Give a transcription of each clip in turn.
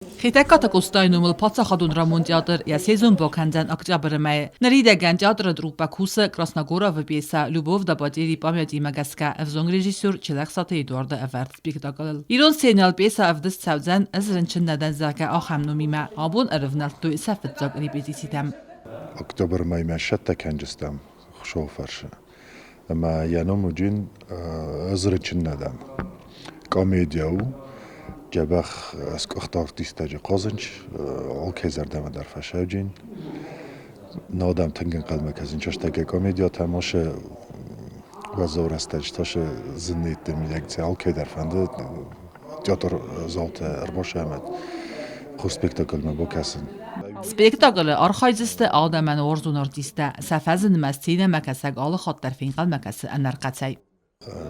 Хетӕгкаты Къостайы номыл паддзахадон драмон театр йӕ сезон бакӕндзӕн октябры мӕйы. Ныридӕгӕн театры труппӕ кусы Красногоровы пьесӕ «Любовь до потери памяти»-мӕ гӕсгӕ ӕвзонг режиссер Челӕхсаты Эдуарды ӕвӕрд спектаклыл. Ирон сценӕйыл пьесӕ ӕвдыст цӕудзӕн «Ӕз рынчын нӕ дӕн», зӕгъгӕ, ахӕм номимӕ. Абон ӕрывнӕлдтой сӕ фыццаг репетицитӕм. Октябры мӕймӕ сцӕттӕ кӕнджыстӕм Хуыцауы фӕрсы. Ӕмӕ йӕ ном уыди «Ӕз рынчын нӕ дӕн». Комедия у, дзӕбӕх скъуыхт артисттӕджы хъазынч, алкӕй зӕрдӕмӕ дӕр фӕсӕвджын. Нӕ адӕм тынг ӕнхъӕлмӕ кӕсынц рӕстӕгӕй комедиятӕм, асы уӕззау рӕстӕджы тасы зын нетты мидӕг алкӕй дӕр фӕнды театрдзаутӕ ӕрбасӕмӕт хорз спектакльмӕ бакӕсын. Спектаклы архайдзысты адӕмӕн уарзон артисттӕ. Сӕ фӕзынмӕ сценӕмӕкӕсӕг алы хатт дӕр фенхъӕлмӕ кӕсы ӕнӕрхъӕцӕй.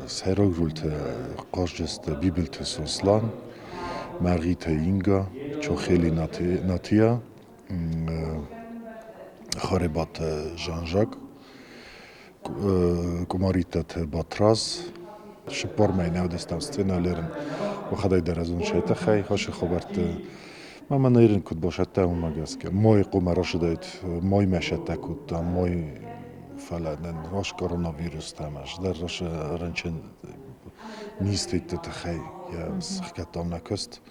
Сӕйраг рольтӕ хъазджысты Бибылты Сослан, Мӕргъиты Инга, Чохели Натия, Харебаты Жан-Жак, Къуымӕриттаты Батрадз. Цыппар мӕй нӕ уыдыстӕм сценӕйыл ерын. Уӕхӕдӕг дӕр ӕз уын сӕ тыххӕй хосы хабӕртты. Ма мӕ нырын куыд басӕтта, уымӕ гӕсгӕ. Мой хъуамӕ рацыдаид, моймӕ сӕттӕ кодта, мой, фӕлӕ нын раст коронавирус ӕмӕ дӕр рынчын низтӕтты тыххӕй йӕ сыхгӕдтам нӕ куыст.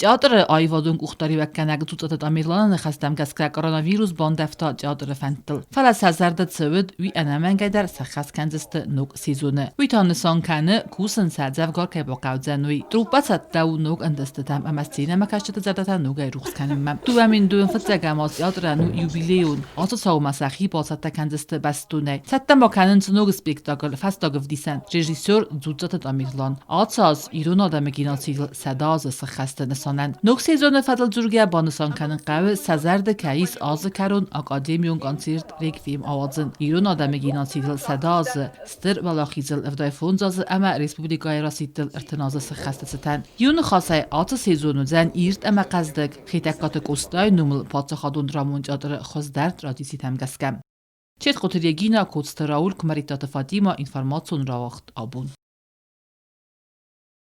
Театры аивадон къухдариуӕггӕнӕг Дзуццаты Тамерланы ныхӕстӕм гӕсгӕ коронавирус бандӕвта театры фӕндтыл. Фӕлӕ сӕ зӕрды цы уыд, уый ӕнӕмӕнгӕй дӕр сӕххӕст кӕндзысты ног сезоны. Уый та нысан кӕны, кусын сӕ дзӕвгар кӕй бахъӕудзӕн, уый. Труппӕ цӕттӕ у ног ӕнтыстытӕм ӕмӕ сценӕмӕкӕсджыты зӕрдӕтӕ ногӕй рухс кӕнынмӕ. 2025 аз театрӕн у юбилейон. Ацы цаумӕ сӕхи бацӕттӕ кӕндзысты бӕстонӕй. Цӕттӕ ма кӕнынц ног спектакль «Фӕстаг ӕвдисӕн» режиссер Дзуццаты Тамерлан. Ацы аз ирон адӕмы геноцидыл 100 азы сыххӕсты нысанӕн. Ног сезоны фӕдыл дзургӕ банысан кӕнын хъӕуы, сӕ зӕрды кӕй ис азы кӕрон академион концерт «Реквием» ауадзын. Ирон адӕмы геноцидыл 100 азы, Стыр Уӕлахизыл 75 азы ӕмӕ республикӕйы расидтыл 30 азы сыххӕсты цытӕн. Иу ныхасӕй, ацы сезон уыдзӕн ирд ӕмӕ хъӕздыг, Хетӕгкаты Къостайы номыл паддзахадон драмон театры хуыздӕр традицитӕм гӕсгӕ. Четхъуты Регина, Коцты Рауль, Куымӕридтаты Фатимӕ, информацион рауагъд абон.